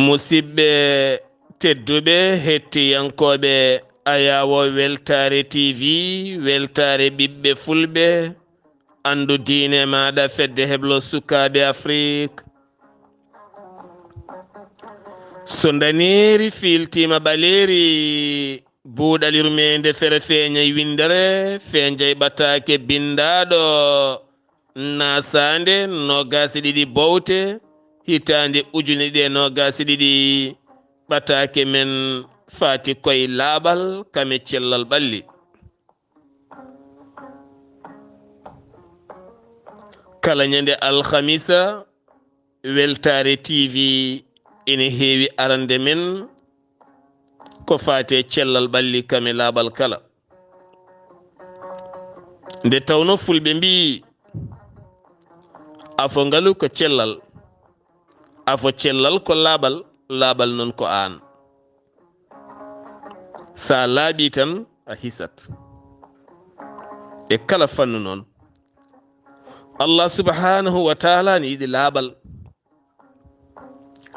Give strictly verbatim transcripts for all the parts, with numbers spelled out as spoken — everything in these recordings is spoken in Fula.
Musidɓe tedduɓe, hettiyankooɓe Ayaawo Weltaare T V, weltaare ɓiɓɓe Fulɓe, anndu diine maaɗa, fedde heblo sukaaɓe Afrik. So ndaneeri fiiltiima ɓaleeri, buuɗal yurmeende fere feeñay winndere, feeñay ɓataake binndaaɗo, naasaande noogaas e ɗiɗi bowte, hitaande ujune ɗiɗi e noogaas e ɗiɗi, ɓataake men faati koye laaɓal, kame cellal ɓalli. Kala ñande alhamisa, Weltaare T V ene heewi arande men ko faati e cellal ɓalli, kame laaɓal kala. Nde tawno Fulɓe mbiyi, afo ngalu ko cellal, afo cellal ko laaɓal, laaɓal noon ko aan. Sa laaɓi tan, a hisat. E kala fannu noon. Allah subhanahu wa taala ne yiɗi laaɓal.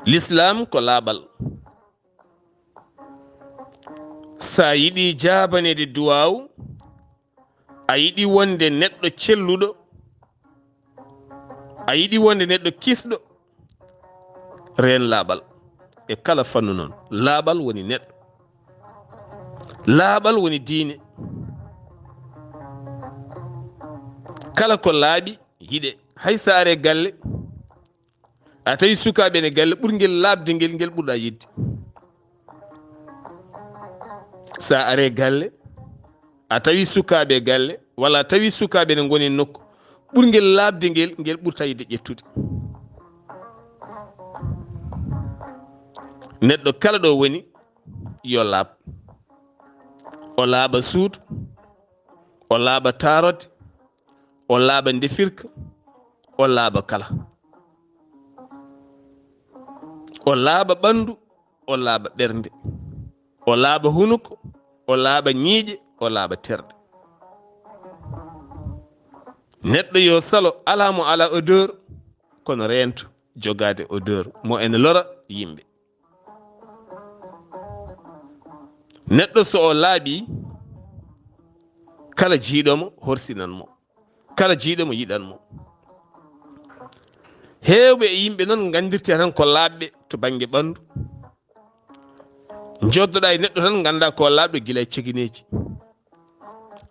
L'islam ko laaɓal. Sa yiɗi jaabaneede duwaaw, a yiɗi wonde neɗɗo celluɗo, a yiɗi wonde neɗɗo kisɗo, reen laaɓal. E kala fannu noon, laaɓal woni neɗɗo. Laaɓal woni diine. Kala ko laaɓi, yiɗe. Hay sa are galle, a tawi sukaaɓe ne galle, ɓurngel laaɓde ngel, ngel ɓurɗa yiɗde. Sa are galle, a tawi sukaaɓe galle, walla a tawi sukaaɓe ne ngoni nokku, ɓurngel laaɓde ngel, ngel ɓurta yiɗde ƴettude. Neɗɗo kala ɗo woni, yo laaɓ. O laaɓa suudu, o laaɓa taarode, o laaɓa ndefirka, o laaɓa kala. O laaɓa ɓanndu, o laaɓa ɓernde, o laaɓa hunuko, o laaɓa ñiiƴe, o laaɓa terɗe. Neɗɗo yo salo, alaa mo alaa odeur, kono reento jogaade odeur mo ene lora yimɓe. Neɗɗo so o laaɓi, kala jiiɗo mo horsinan mo, kala jiiɗo mo yiɗan mo. Heewɓe e yimɓe noon nganndirte tan ko laaɓɓe to bannge ɓanndu. Njoddoɗaa e neɗɗo tan nganndaa ko laaɓɗo gila e cegineeji.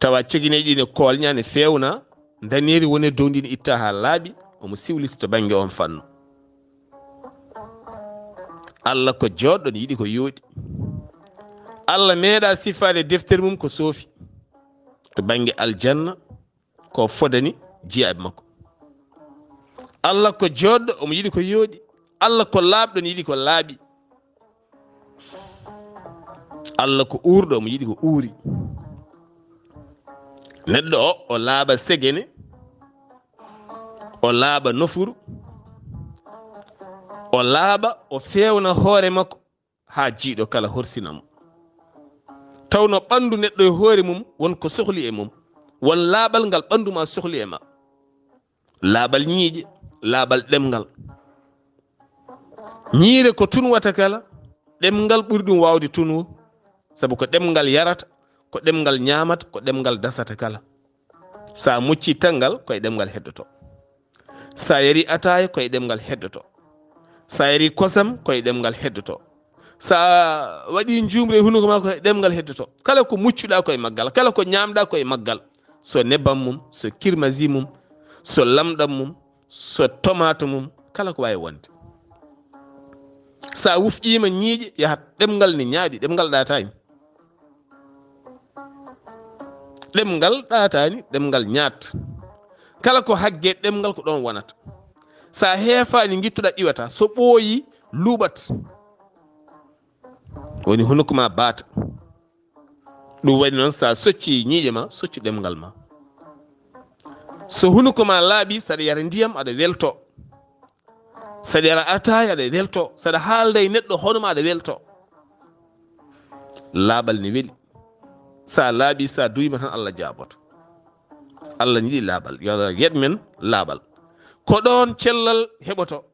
Tawa cegineeji ɗi ne koolña, ne feewna, ndaneeri woni e dow ndi ne itta haa laaɓi, omo siwlita to bannge on fannu. Allah ko jooɗɗo, ne yiɗi ko yooɗi. Allah meeɗa sifaade deftere mum ko soofi. To bannge aljanna, ko fodani jiyaaɓe makko. Allah ko jooɗɗo, omo yiɗi ko yooɗi. Allah ko laaɓɗo, ne yiɗi ko laaɓi. Allah ko uurɗo, omo yiɗi ko uuri. Neɗɗo o, o laaɓa segene, o laaɓa nofuru, o laaɓa, o feewna hoore makko haa jiiɗo kala horsina mo. Tawno ɓanndu neɗɗo e hoore mum won ko sohli e mum, won laaɓal ngal ɓanndu ma sohli e ma. Laaɓal ñiiƴe, laaɓal ɗemngal. Ñiire ko tunwata kala, ɗemngal ɓuri ɗum waawde tunwo, sabu ko ɗemngal yarata, ko ɗemngal ñaamata, ko ɗemngal dasata kala. Sa mucci tanngal, ko e ɗemngal heddoto. Sa yari ataaya, ko e ɗemngal heddoto. Sa yari kosam, ko e ɗemngal heddoto. Sa waɗi njuumre e hunuko ma, ko e ɗemngal heddoto. Kala ko muccuɗa, ko e maggal. Kala ko ñaamɗa, ko e maggal. So nebam mum, so kirmasi mum, so lamɗam mum, so tomato mum, kala ko waawi wonde. Sa wufƴiima ñiiƴe, yahat, ɗemngal ne ñaaɗi, ɗemngal ɗaataani. Ɗemngal ɗaataani, ɗemngal ñaat. Kala ko hagge ɗemngal ko ɗoon wonata. Sa heefaani, ngittuɗa iwata. So ɓooyi, luuɓat. Woni hunuko ma baata. Ɗum waɗi noon, sa socci ñiiƴe ma, soccu ɗemngal ma. So hunuko ma laaɓi, saɗa yara ndiyam, aɗa welto. Saɗa yara ataaya, aɗa welto. Saɗa haalda e neɗɗo hono ma, aɗa welto. Laaɓal ne weli. Sa laaɓi, sa duwiima tan, Allah jaaboto. Allah ne yiɗi laaɓal. Yo Allah yeɗ men laaɓal. Ko ɗoon cellal heɓoto.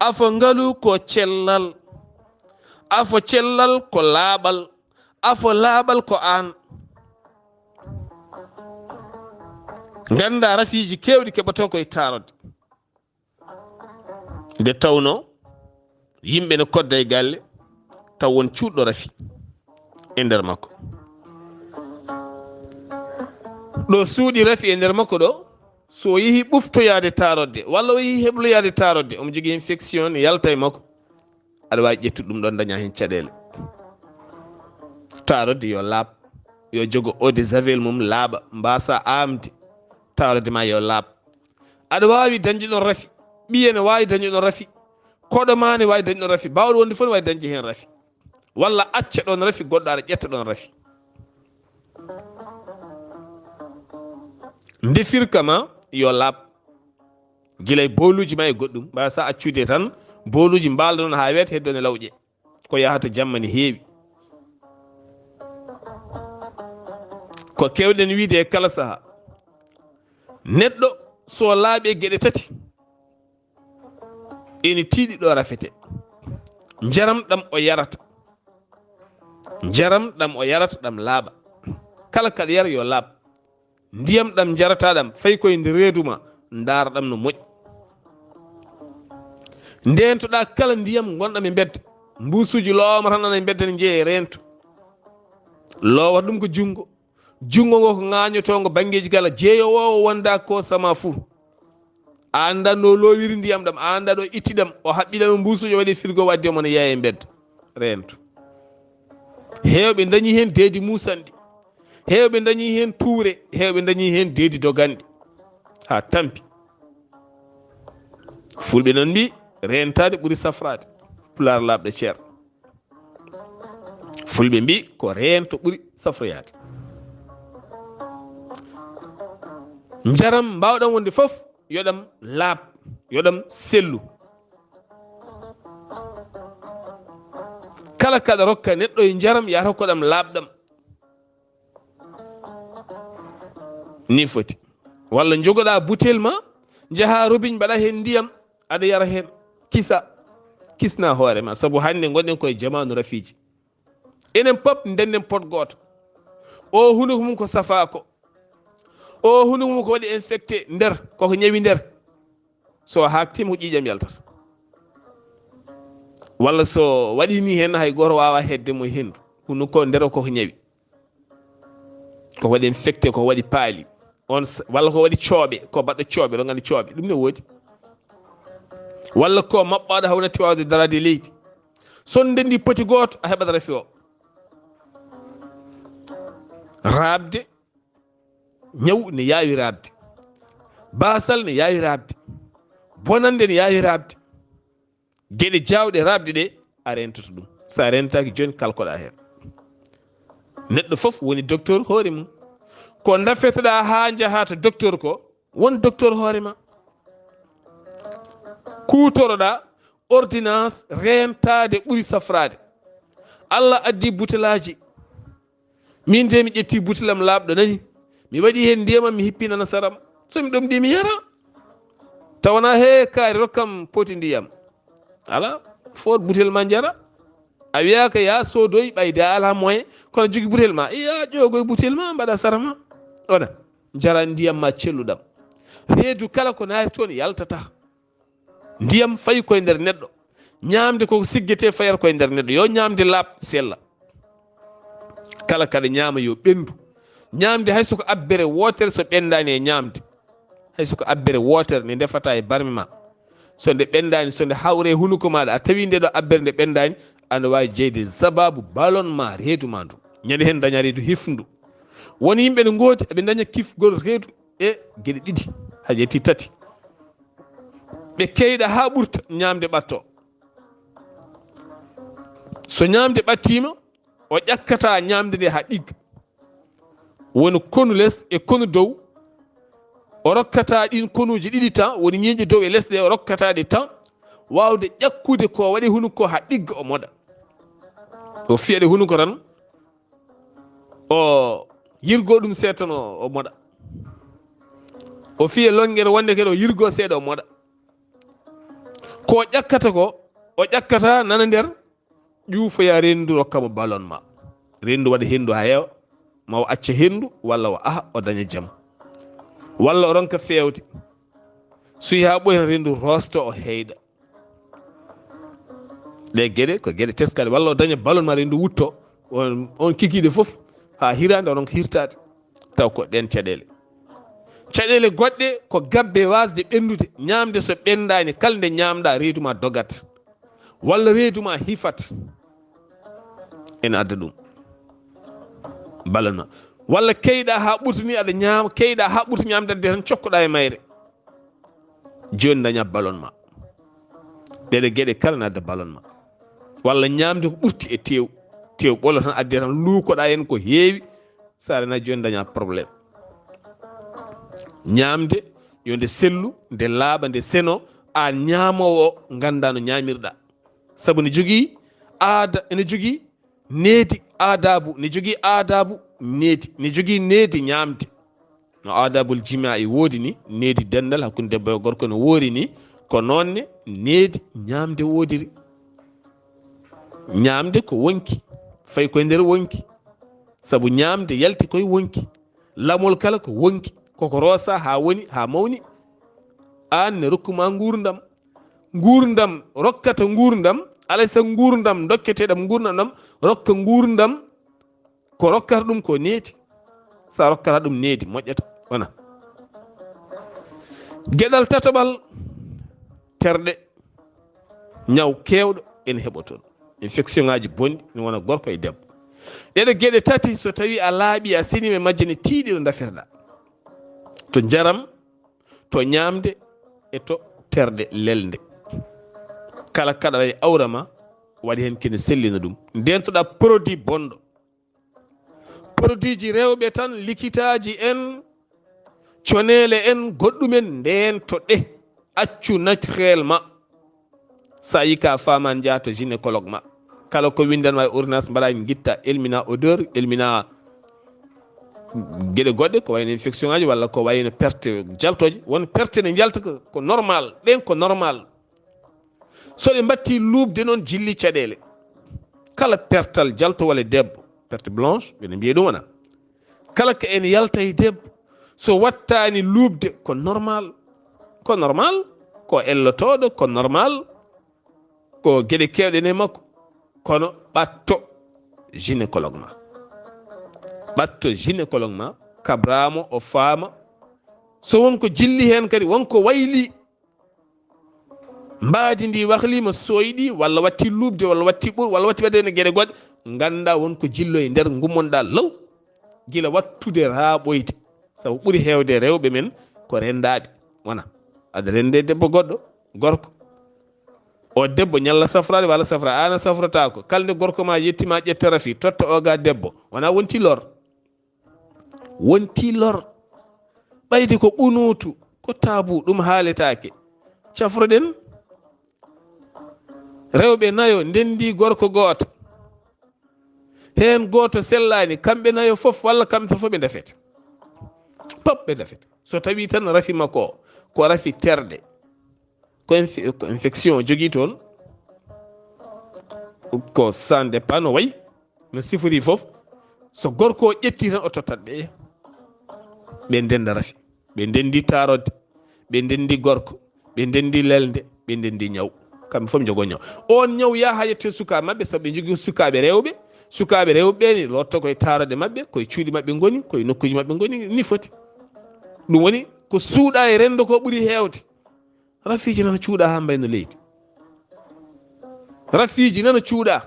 Afo ngalu ko cellal. Afo cellal ko laaɓal. Afo laaɓal ko aan. Nganndaa rafiiji keewɗi keɓotoo ko e taarode. Nde tawnoo yimɓe no kodda e galle, taw won cuuɗɗo rafi e nder makko. Ɗo suuɗi rafi e nder makko ɗo, so o yehi ɓuftoyaade taarodde, walla o yehi hebloyaade taarodde, omo jogii infection, ne yalta e makko. Aɗa waawi ƴettude ɗum ɗoon, dañaa heen caɗeele. Taarodde yo laaɓ, yo jogo eau de javel mum laaɓa, mbaasa aamde. Taarodde ma yo laaɓ. Aɗa waawi dañde ɗoon rafi. Ɓiye ne waawi dañde ɗoon rafi. Koɗo ma ne waawi dañde ɗoon rafi. Baawɗo wonde fof ne waawi dañde heen rafi. Walla acca ɗoon rafi, goɗɗo ara ƴetta ɗoon rafi. Ndefirka ma yo laaɓ. Gila e booluuji ma e goɗɗum. Mbaasa accude tan, booluuji mbaalda noon haa weeta, heddo ne lawƴe. Ko yahata jamma ne heewi. Ko keewɗen wiide e kala saha, neɗɗo so laaɓi e geɗe tati, ene tiiɗi ɗo rafete. Njaram ɗam o yarata, njaram ɗam o yarata ɗam laaɓa. Kala kaɗa yara yo laaɓ. Ndiyam ɗam njarata ɗam, fay koye nder reedu ma, ndaara ɗam no moƴƴi. Ndeentoɗaa kala ndiyam ngonɗam e mbedda. Mbuusuuji loowama tan nana e mbedda ne njeeya e reento. Loowata ɗum ko junngo. Junngo ngo ko ŋaañotoongo banngeeji kala. Jeeyoowo o wonda ko sama fuu. A anndaa no loowiri ndiyam ɗam, a anndaa ɗo itti ɗam, o haɓɓi ɗam e mbuusuuji, o waɗi frigo, o addi omo ne yeeya e mbedda. Reento. Heewɓe ndañi heen deedi muusanɗi. Heewɓe ndañi heen tuure. Heewɓe ndañi heen deedi doganɗi. Haa tampi. Fulɓe noon mbii, reentaade ɓuri safraade. Pulaar laaɓɗo ceer. Fulɓe mbii, ko reento ɓuri safroyaade. Njaram mbaawɗam wonde fof, yo ɗam laaɓ, yo ɗam sellu. Kala kaɗa rokka neɗɗo e njaram, yahata ko ɗam laaɓɗam. Ni foti. Walla njogoɗaa butel ma, njaha robiñ, mbaɗa heen ndiyam, aɗa yara heen, kisa, kisna hoore ma. Sabu hannde ngonɗen koye jamaanu rafiiji. Enen pop ndennden pot gooto. O hunuko mum ko safaa ko. O hunuko mum ko waɗi infecté nder, koko ñawi nder. So haaktiima ko ƴiiƴam yaltata. Walla so waɗi ni heen, hay gooto waawaa heedde mo e henndu. Hunuko nder o koko ñawi. Ko waɗi infecté, ko waɗi paali. On s-, walla ko waɗi cooɓe, ko baɗɗo cooɓe, ɗo nganndi cooɓe. Ɗum ne woodi. Walla ko maɓɓaaɗo hawnati waawde daraade e leydi. So on ndenndi poti gooto, a heɓat rafi o. Raaɓde, ñaw ne yaawi raaɓde. Baasal ne yaawi raaɓde. Bonannde ne yaawi raaɓde. Geɗe jaawɗe raaɓde ɗe, a reentoto ɗum. So a reentaaki jooni, kalkoɗaa heen. Neɗɗo fof woni docteur hoore mum. Ko ndafetoɗaa haa njahaa to docteur ko, won docteur hoore ma. Kuutoroɗaa ordonnance, reentaade ɓuri safraade. Allah addi butelaaji. Min de mi ƴetti butel am laaɓɗo nani. Mi waɗi heen ndiyam am, mi hippi nana saram. So mi ɗomɗi mi yara. Tawana he kaari rokkam poti ndiyam. Ala, foot butel ma njara. A wiyaaka ya soodoy ɓayde a alaa moyen, kono jogi butel ma. Ya ƴoogoy butel ma, mbaɗa sara ma. Ona, njara ndiyam ma celluɗam. Reedu kala ko naati toon yaltata. Ndiyam fayi koye nder neɗɗo. Ñaamde koko siggete fayata koye nder neɗɗo. Yo ñaamde laaɓ sella. Kala kaɗa ñaama yo ɓenndu. Ñaamde hay soko abbere wootere so ɓenndaani e ñaamde. Hay soko abbere wootere nde ndefata e barme ma. So nde ɓenndaani, so nde hawre e hunuko maaɗa, a tawi nde ɗo abbere nde ɓenndaani, ana waawi jeyde sababu ballonnement reedu ma ndu. Ñande heen daña reedu hifndu. Won yimɓe ne ngoodi, eɓe daña kifgol reedu e geɗe ɗiɗi, hay ƴetti tati. Ɓe keyɗa haa ɓurta, ñaamde ɓatto. So ñaamde ɓattiima, o ƴakkata ñaamde nde haa ɗigga. Woni konu les e konu dow. O rokkata ɗin konuuji ɗiɗi tan, woni ñiiƴe dow e les ɗe, o rokkata ɗe tan, waawde ƴakkude ko waɗi hunuko haa ɗigga, o moɗa. O fiya ɗe hunuko tan, o yirgo ɗum seeɗa tan, o, o moɗa. O fiya longere wonde kadi o yirgo seeɗa, o moɗa. Ko ƴakkata ko, o ƴakkata nana nder, ƴuufoya renndu, rokka mo ballon ma. Renndu waɗa henndu haa heewa, ma o acca henndu, walla o aha, o daña jam. Walla o ronka feewde. So yaha ɓoyna renndu, roosto o heyɗa. Ɗe geɗe, ko geɗe teskaɗe. Walla o daña ballon ma, renndu wutto. On, on kikiiɗe fof, haa hiraande, o ronka hirtaade. Taw ko ɗeen caɗeele. Caɗeele goɗɗe ko gabbe waasde ɓenndude. Ñaamde so ɓenndaani, kala nde ñaamɗa, reedu ma dogat. Walla reedu ma hifat. Ene adda ɗum. Ballon ma. Walla keyɗa haa ɓurtini, aɗa ñaama, keyɗa haa ɓurti ñaamde, adde tan cokkoɗa e mayre. Jooni daña ballon ma. Ɗeɗe geɗe kala ne adda ballon ma. Walla ñaamde ko ɓurti e tew. Tew ɓolo tan adde tan luukoɗa heen ko heewi. Sa rena jooni daña problème. Ñaamde yo nde sellu, nde laaɓa, nde seno, aan ñaamoowo o ngannda no ñaamirɗa. Sabu ne jogii aada, ene jogii needi aadaabu, ne jogii aadaabu needi, ne jogii needi ñaamde. No aadaabul jimaa e woodi ni, needi denndal hakkunde debbo e gorko no woori ni, ko noon ne needi ñaamde woodiri. Ñaamde ko wonki, fayi koye nder wonki. Sabu ñaamde yalti koye wonki. Lamol kala ko wonki, koko roosa haa woni, haa mawni. Aan ne rokkuma nguurndam. Nguurndam rokkata nguurndam, alay sago nguurndam dokketeɗam nguurndam ɗam, rokka nguurndam ko rokkata ɗum ko needi. Sa rokkata ɗum needi, moƴƴata, wona. Geɗal tataɓal, terɗe, ñaw keewɗo ene heɓa toon. Infection ŋaaji bonɗi, ne wona gorko e debbo. Ɗeɗe geɗe tati, so tawi a laaɓi, a seniima e majje, ne tiiɗi no ndafirɗa. To njaram, to ñaamde, e to terɗe lelnde. Kala kaɗa e awra ma, waɗi heen kene sellina ɗum. Ndentoɗa produit bonɗo. Produit ji rewɓe tan, likitaaji en, coneele en, goɗɗum en, ndento ɗe. Accu naturel ma. Sa yi ka faamaan, njaha to gynécologue ma. Kala ko winndan ma e ordonnance, mbaɗa ngitta, elmina odeur, elmina geɗe goɗɗe, ko wayno infection ŋaaji, walla ko wayno perte jaltooje. Won perte ne njalta ko, ko normal, ɗen ko normal. So ɗe mbatti luuɓde noon, jilli caɗeele. Kala pertal jalto walla debbo, perte blanche, ɓe mbiya ɗum wona. Kala ko en yalta e debbo, so wattaani luuɓde, ko normal. Ko normal, ko ellotooɗo, ko normal, ko geɗe keewɗe ne makko. Kono ɓatto gynécologue ma. Ɓatto gynécologue ma, kabramo, o faama. So won ko jilli heen kadi, won ko wayli. Mbaadi ndi wahlima, sooyɗi, walla watti luuɓde, walla watti ɓur, walla watti waɗde heen geɗe goɗɗe, ngannda won ko jillo e nder, ngummonɗa law, gila wattude raaɓoyde. Sabu ɓuri heewde rewɓe men ko renndaaɓe. Wona aɗa rennde debbo goɗɗo, gorko. O debbo ñalla safraade walla safra, aan a safrataako. Kala nde gorko ma yettima, ƴetta rafi, totta o ga debbo. Wona wonti lor. Wonti lor. Ɓayde ko qunuutu, ko taabu, ɗum haaletaake. Cafroɗen rewɓe nayo ndenndi gorko gooto. Heen gooto sellaani, kamɓe nayo fof, walla kamɓe fof ɓe ndafete. Pop ɓe ndafete. So tawi tan rafi makko o, ko rafi terɗe. Ko inf-, ko infection o jogii toon. Ko ça dépend no wayi, no sifori fof. So gorko o ƴetti tan, o tottat ɓe. Ɓe ndenda rafi. Ɓe ndenndi taarodde. Ɓe ndenndi gorko. Ɓe ndenndi lelnde. Ɓe ndenndi ñaw. Kamɓe fof njogo ñaw. On ñaw yaha haa yetto sukaaɓe maɓɓe, sabu ɓe njogii sukaaɓe rewɓe. Sukaaɓe rewɓe ɓe ni lotto koye taarodde maɓɓe, koye cuuɗi maɓɓe ngoni, koye nokkuuji maɓɓe ngoni, ni foti. Ɗum woni ko suuɗa e renndo ko ɓuri heewde. Rafiiji nana cuuɗa haa mbayno leydi. Rafiiji nana cuuɗa.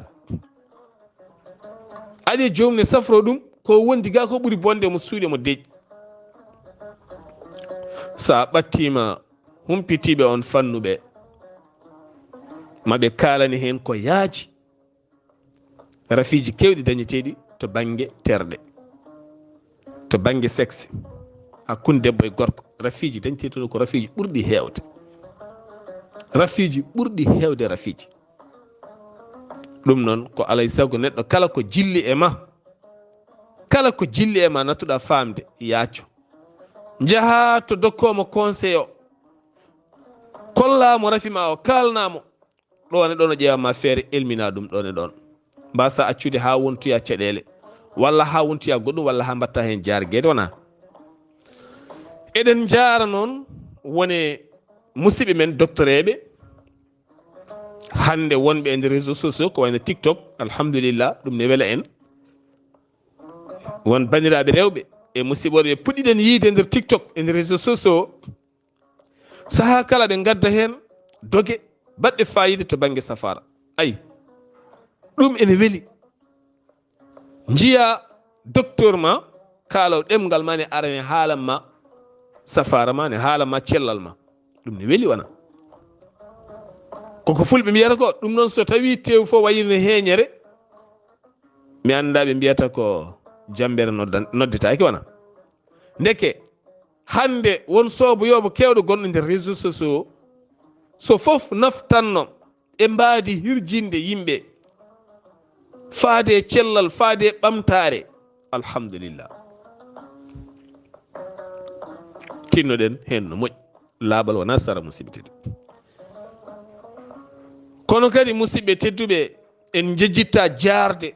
Aɗa e joom ne safro ɗum, ko wondi ga ko ɓuri bonde mo suuɗe mo deƴƴi. Sa ɓattima humpitiiɓe on fannu ɓe, ma ɓe kaalane heen ko yaaji. Rafiiji keewɗi dañeteeɗi to bannge terɗe, to bannge sexe, hakkunde debbo e gorko, rafiiji dañeteeɗi toon ko rafiiji ɓurɗi heewde. Rafiiji ɓurɗi heewde rafiiji. Ɗum noon, ko alay sago neɗɗo kala ko jilli e ma, kala ko jilli e ma, nattuɗa faamde, yaaco. Njaha to dokkoowo ma conseil o. Kollaa mo rafi ma o, kaalnaa mo. Ɗoon e ɗoon o ƴeewa ma feere, elmina ɗum ɗoon e ɗoon. Mbasa accude haa wontoya caɗeele, walla haa wontoya goɗɗum, walla haa mbatta heen jaargeede wona. Eɗen njaara noon wone musidɓe men doktoreeɓe, hannde wonɓe e nder réseaux sociaux, ko wayno TikTok, alhamdulillah, ɗum ne wela en. Won banndiraaɓe rewɓe e musidɓe worɓe puɗɗiɗen yiide nder TikTok, e nder réseaux sociaux. Sahaa kala ɓe ngadda heen doge baɗɗe faayiida to bannge safaara. Ay, ɗum ene weli. Njiya docteur ma, kaalaw ɗemngal ma ne ara ne haalan ma safaara ma, ne haalan ma cellal ma. Ɗum ne weli wona. Koko fulɓe mbiyata ko, ɗum noon so tawi tew fof wayino heeñere, mi annda ɓe mbiyata ko jambere noddan-, noddetaake wona. Ndeke, hannde won sooboyooɓe keewɗo gonɗo nder réseaux sociaux, so fof naftanno e mbaadi hirjinde yimɓe, faade e cellal, faade e ɓamtaare. Alhamdulillah. Tinnoɗen heen no moƴƴi. Laaɓal wonaa sara, musidɓe tedduɓe. Kono kadi, musidɓe tedduɓe, en njejjitta jaarde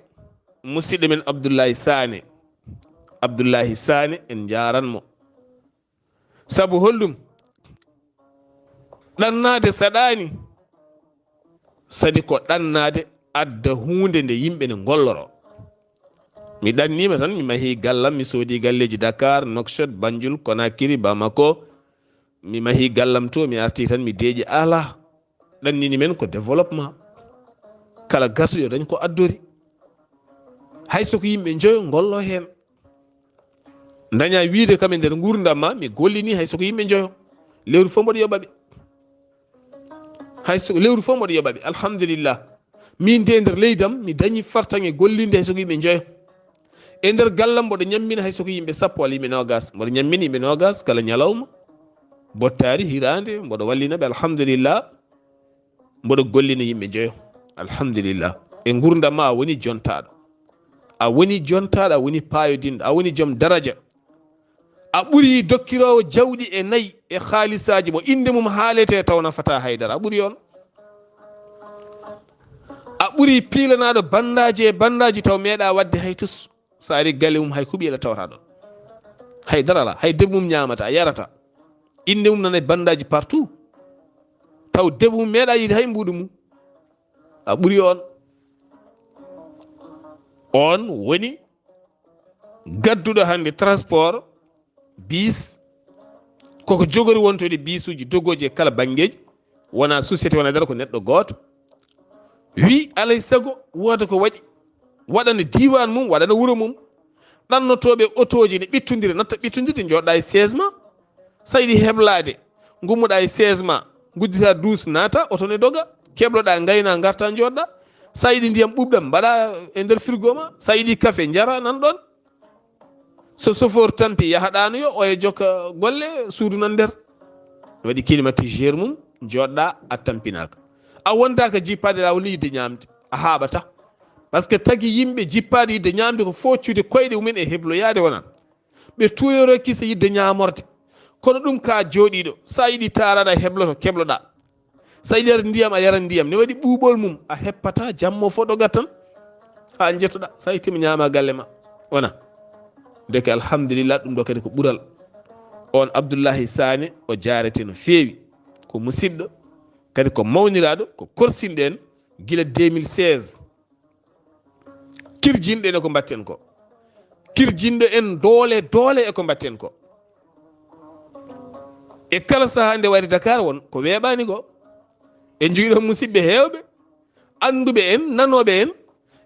musidɗo men Abdullahi Saane. Abdullahi Saane, en njaaran mo. Sabu holɗum? Ɗannaade saɗaani. Sadi ko ɗannaade adda huunde nde yimɓe ne ngolloro. Mi ɗanniima tan, mi mahi gallam, mi soodi galleeji Dakar, Nouakchott, Banjul, Conakry, Bamako. Mi mahi gallam to, mi arti tan, mi deeƴi. Alaa. Ɗannini men ko développement. Kala gartuɗo yo dañ ko addori. Hay so ko yimɓe njoyo ngollo heen. Daña wiide kam e nder nguurndam ma, mi gollini hay so ko yimɓe njoyo. Lewru fof mboɗo yoɓa ɓe. Hay so lewru fof mboɗo yoɓa ɓe. Alhamdulillah. Min de e nder leydam, mi dañi fartaŋŋe gollinde hay so ko yimɓe njoyo. E nder gallam mboɗo ñammina hay so ko yimɓe sappo walla yimɓe noogas. Mboɗo ñammina yimɓe noogas kala ñalawma. Bottaari, hiraande, mboɗo wallina ɓe, alhamdulillah. Mboɗo gollina yimɓe njoyo, alhamdulillah. E nguurndam ma a woni jontaaɗo. A woni jontaaɗo, a woni paayodinɗo, a woni joom daraja. A ɓuri dokkiroowo jawɗi e nayi e haalisaaji mo innde mum haalete taw nafataa hay dara. A ɓuri on. A ɓuri piilanaaɗo banndaaji e banndaaji taw meeɗa waɗde hay tus. So ari galle mum hay kuɓi ela tawata ɗon. Hay dara alaa, hay debbo mum ñaamata, yarata. Innde mum nana e banndaaji partout. Taw debbo mum meeɗa yiide hay mbuuɗu mum. A ɓuri on. On woni gadduɗo hannde transport, bis, koko jogori wontude bisuuji dogooji e kala banngeeji, wona société, wona dara, ko neɗɗo gooto. Wi alay sago wooda ko waɗi, waɗana diiwaan mum, waɗana wuro mum. Ɗannotooɓe otooji ne ɓittondira, natta ɓittondirde, njooɗɗa e chaise ma. Sa yiɗi heblaade, ngummoɗa e chaise ma, nguddita duus, naata, oto ne doga, kebloɗa, ngayna, ngarta, njooɗɗa. Sa yiɗi ndiyam ɓuuɓɗam, mbaɗa e nder frigo ma. Sa yiɗi kafe, njara, nan ɗon. So sofoor tampi, yaha ɗaanoyo, oya jokka golle, suudu nan nder. Waɗi climatiseur mum, njooɗɗa, a tampinaaka. A wondaaka jippaade laawol ni yidde ñaamde, a haaɓata. Par ce que tagi yimɓe jippaade yidde ñaamde ko foccude koyɗe mumen e hebloyaade wona. Ɓe tuuyoro kisa yidde ñaamorde. Kono ɗum ka jooɗiiɗo, sa yiɗi taaraɗa hebloto, kebloɗa. Sa yiɗi yarde ndiyam, a yaran ndiyam. Ne waɗi ɓuuɓol mum, a heppata, jammo fof ɗo gattan. Haa njettoɗa, sa ittima ñaama galle ma. Wona. Ndeke alhamdulillah, ɗum ɗo kadi ko ɓural. On Abdullahi Saane, o jaarete no feewi. Ko musidɗo, kadi ko mawniraaɗo, ko korsinɗo en gila deux mille seize. Kirjinɗo en e ko mbatten ko. Kirjinɗo en doole, doole e ko mbatten ko. E kala sahaa nde wari Dakar won ko weeɓaani ko. En njogii ɗo musidɓe heewɓe, annduɓe en, nanooɓe en,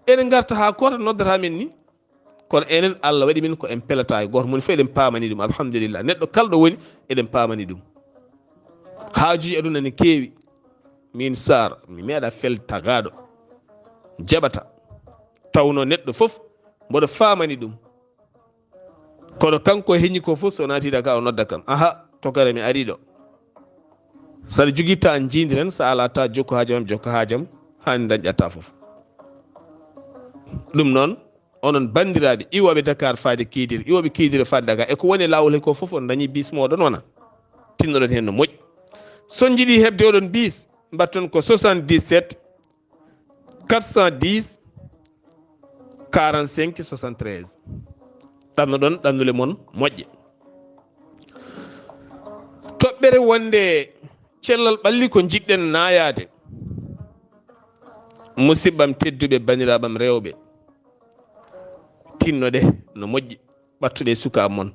ene ngarta haa koota noddata men ni. Kono enen Allah waɗi min ko en pelata e gooto, moni fof eɗen paamani ɗum, alhamdulillah. Neɗɗo kala ɗo woni, eɗen paamani ɗum. Haajuuji aduna ne keewi. Min Saar, mi meeɗa fel tagaaɗo. Jaɓata. Tawno neɗɗo fof, mboɗo faamani ɗum. Kono kanko heñi ko fof, so naati Dakar, o nodda kam. Aha, tokare mi ari ɗo. Saɗa jogii ta njiindiren, sa ala ta jokko haajam, jokko haajam, haa dañɗa ta fof. Ɗum noon, onon banndiraaɓe iwooɓe Dakar faade Kiidir, iwooɓe Kiidir faade Dakar, e ko woni e laawol he ko fof, on dañi bis mooɗon wona. Tinnoɗon heen no moƴƴi. So on njiɗi heɓde oɗon bis, mbatton ko soixante-dix-sept quatre cent dix quarante-cinq soixante-treize. Ɗannoɗon ɗannule mon moƴƴe. Toɓɓere wonde cellal ɓalli ko njiɗɗen naayaade. Musiɓɓam tedduɓe, baniraaɓam rewɓe, tinnoɗe no moƴƴi, ɓattuɗe sukaaɓe mon.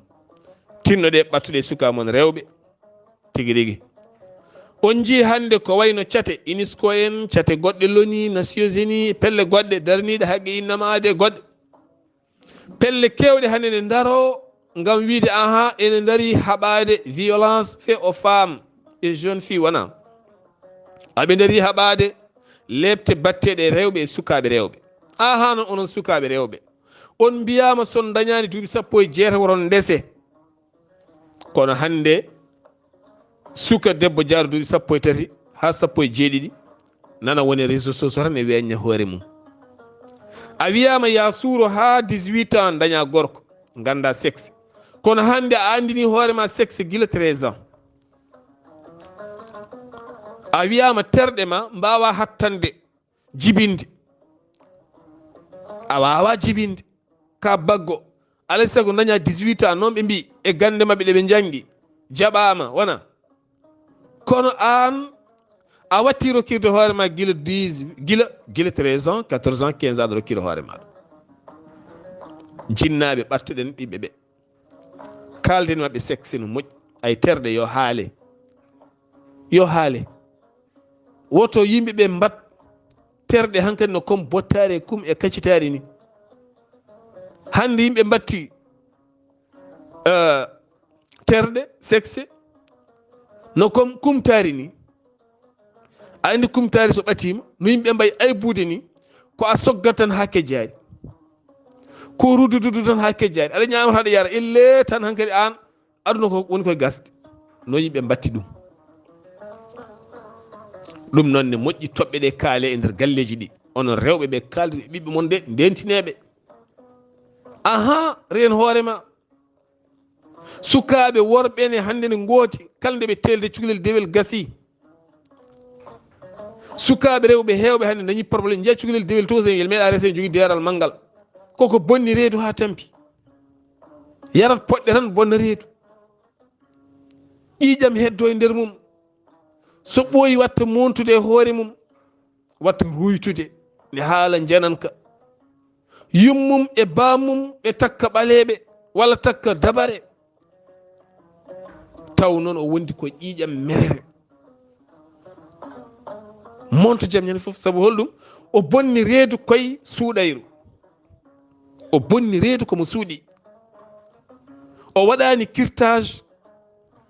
Tinnoɗe, ɓattuɗe sukaaɓe mon rewɓe. Tigi rigi. On njii hannde ko wayno cate, UNESCO en, cate goɗɗe l'ONU, Nations Unies, pelle goɗɗe darniiɗe haqqe innamaaje goɗɗe. Pelle keewɗe hannde ne ndaro ngam wiide, aha, ene ndari haɓaade violence fait aux femmes et jeunes filles, wona? Aɓe ndari haɓaade leepte batteɗe rewɓe e sukaaɓe rewɓe. Aha, non onon sukaaɓe rewɓe. On mbiyaama so on ndañaani duuɓi sappo e jeetati woton ndese. Kono hannde suka debbo jaaro duuɓi sappo e tati haa sappo e jeeɗiɗi nana woni réseau sociaux tan e weñña hoore mum. A wiyaama ya suuro haa dix-huit ans daña gorko, ngannda sexe. Kono hannde a anndini hoore ma sexe gila treize ans. A wiyaama terɗe ma mbaawa hattande jibinde. A waawaa jibinde. Ka baggo. Alay sago daña dix-huit ans, noon ɓe mbii e gannde maɓɓe ɗe ɓe njanngi. Jaɓaama, wona? Kono aan, a watti rokkirde hoore ma gila dix, gila, gila treize ans, quatorze ans, quinze ans, aɗa rokkira hoore ma ɗum. Jinnaaɓe, ɓattuɗen ɓiɓɓe ɓe. Kaalden maɓɓe sexe no moƴƴi. Ay terɗe yo haale. Yo haale. Woto yimɓe ɓe mbat terɗe hankadi no comme bottaari e kum e kaccitaari ni. Hannde yimɓe mbatti, eh, terɗe, sexe, no comme kumtaari ni. A anndi kumtaari so ɓatiima, no yimɓe mbayi aybude ni, ko a soggat tan haa kejjaari. Ko rudududu tan haa kejjaari. Aɗa ñaama tan, aɗa yara, elle tan hankadi aan, aduna ko woni koye gasde. No yimɓe mbatti ɗum. Ɗum noon ne moƴƴi toɓɓe ɗe kaale e nder galleeji ɗi. Onon rewɓe ɓe kaalde ɓiɓɓe mon de, ndentineeɓe. Aha, reen hoore ma. Sukaaɓe worɓe ne hannde ne ngooti, kala nde ɓe teelde cukalel dewel gasi. Sukaaɓe rewɓe heewɓe hannde dañi problème, njiya cukalel dewel to, so yel meeɗa rese jogi deeral manngal. Koko bonni reedu haa tampi. Yarat poɗɗe tan bonna reedu. Ƴiiƴam heddo e nder mum. So ɓooyi watta montude e hoore mum. Watta ruytude ne haala njananka. Yummum e baamum ɓe takka ɓaleeɓe walla takka dabare. Taw noon o wondi ko ƴiiƴam merere. Monto jam ñande fof, sabu holɗum? O bonni reedu koye suuɗayru. O bonni reedu ko mo suuɗi. O waɗaani kirtaaj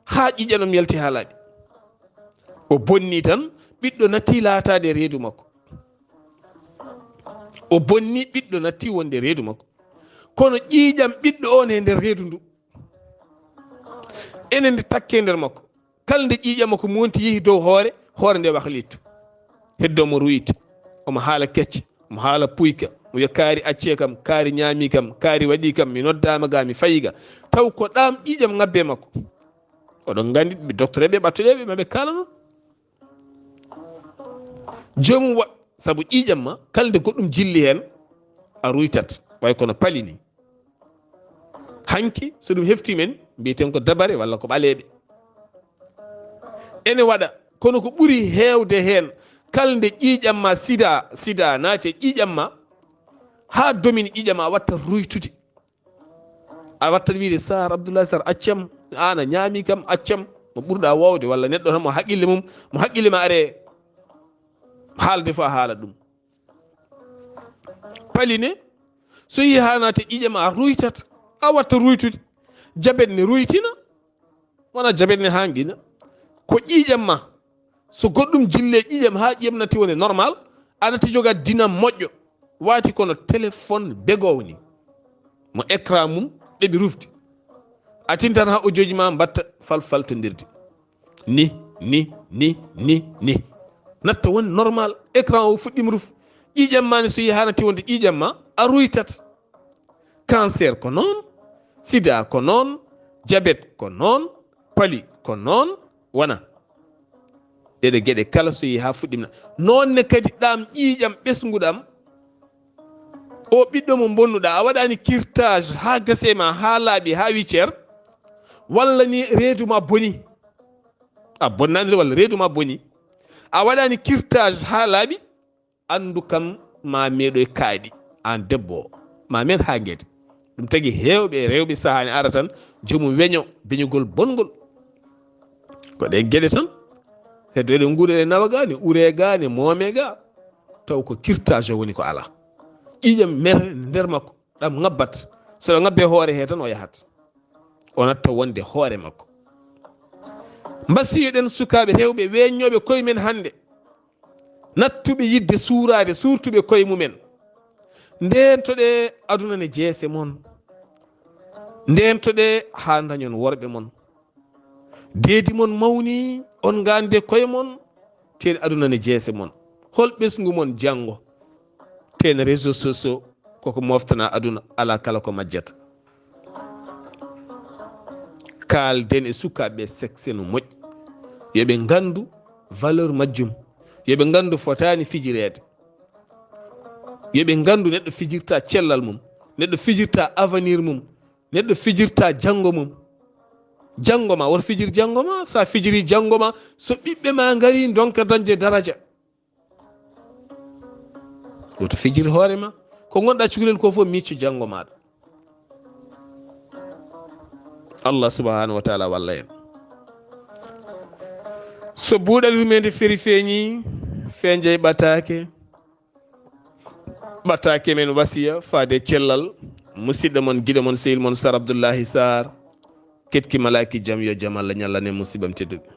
haa ƴiiƴam ɗam yalti haa laaɓi. O bonni tan, ɓiɗɗo natti laataade e reedu makko. O bonni, ɓiɗɗo natti wonde e reedu makko. Kono ƴiiƴam ɓiɗɗo on e nder reedu ndu. Ene nde takke nder makko. Kala nde ƴiiƴam makko monti yehi dow hoore, hoore nde wahlitto. Heddo mo ruyiti. Omo haala kecce, omo haala puyka. Mo wiya, "Kaari accee kam, kaari ñaami kam, kaari waɗi kam, mi noddaama ga, mi fayi ga." Taw ko ɗam ƴiiƴam ŋabbe makko. Oɗon nganndi ɓe docteur ɓe ɓattuɗe ɓe maɓe kala noon. Joomum wa-, sabu ƴiiƴam ma, kala nde goɗɗum jilli heen, a ruytat, way kono pali ni. Hanki, so ɗum hefti men, mbiyeten ko dabare walla ko ɓaleeɓe. Ene waɗa, kono ko ɓuri heewde heen, kala nde ƴiiƴam ma sida, sida naati e ƴiiƴam ma, haa domini ƴiiƴam ma, a watta ruytude. A wattat wiide, "Sar Abdoulaye Sar, accam, aan a ñaami kam, accam." Mo ɓurɗa woowde, walla neɗɗo tan mo haqqille mum, mo haqqille ma are haalde fof a haala ɗum. Pali ne, so yii haa naati ƴiiƴam a ruytat, a watta ruytude. Jabet ne ruytina, wona jabet ne haa ngina. Ko ƴiiƴam ma, so goɗɗum jille ƴiiƴam haa ƴiiƴam natti wonde normal, a natti jogaade dinam moƴƴo, waati kono téléphone begoowo ni. Mo écran mum ɗeɓi rufde. A tintat haa audio ji ma mbatta falfaltondirde. Ni, ni, ni, ni, ni. Natta won normal, écran o fuɗɗima ruf. Ƴiiƴam ma ni so yehi haa natti wonde ƴiiƴam ma, a ruytat. Cancer ko noon, sida ko noon, jabet ko noon, pali ko noon, wona. Ɗeɗe geɗe kala so yehi haa fuɗɗima. Noon ne kadi ɗam ƴiiƴam ɓesnguɗam, o ɓiɗɗo mo bonnuɗa, a waɗani kirtage haa gase ma, haa laaɓi, haa wiccer, walla ni reedu ma boni. A bonnani walla reedu ma boni. A waɗani kirtage haa laaɓi, anndu kam ma meeɗoy kaaɗi, aan debbo o, ma men haa ngedi. Ɗum tagi heewɓe e rewɓe sahaani ara tan, joomum weño, beñugol bongol. Ko ɗe geɗe tan, heddo eɗen nguuɗe ɗe nawa ga, ne ure ga, ne moome ga. Taw ko kirtage o woni ko alaa. Ƴiiƴam mere nder makko, ɗam ŋabbat. So ɗo ŋabbe hoore he tan o yahat. O natta wonde hoore makko. Mbasiyoɗen sukaaɓe rewɓe weññooɓe koye men hannde. Nattuɓe yidde suuraade, suurtuɓe koye mumen. Ndeentoɗe aduna ne jeese mon. Ndeentoɗe haa ndañon worɓe mon. Deedi mon mawni, on ngaande koye mon, teen aduna ne jeese mon. Hol ɓesngu mon janngo? Teen réseaux sociaux, koko moftana aduna, alaa kala ko majjata. Kaalden e sukaaɓe sexe no moƴƴi. Yo ɓe nganndu valeur majjum. Yo ɓe nganndu fotaani fijireede. Yo ɓe nganndu neɗɗo fijirta cellal mum, neɗɗo fijirta avenir mum, neɗɗo fijirta janngo mum. Janngo ma, woto fijir janngo ma. Sa fijiri janngo ma, so ɓiɓɓe ma ngari, ndonka dañde daraja. Woto fijir hoore ma. Ko ngonɗa cukalel ko fof, micco janngo maɗa. Allah subhanahu wa taala walla en. So buuɗal yurmeende feri feeñi, fenjay ɓataake. Ɓataake men wasiya faade cellal. Musidɗo mon, giɗo mon, sehil mon, Sar Abdullahi Sar. Ketki malaaki jam, yo jam Allah ñallane musiɓɓam tedduɓe.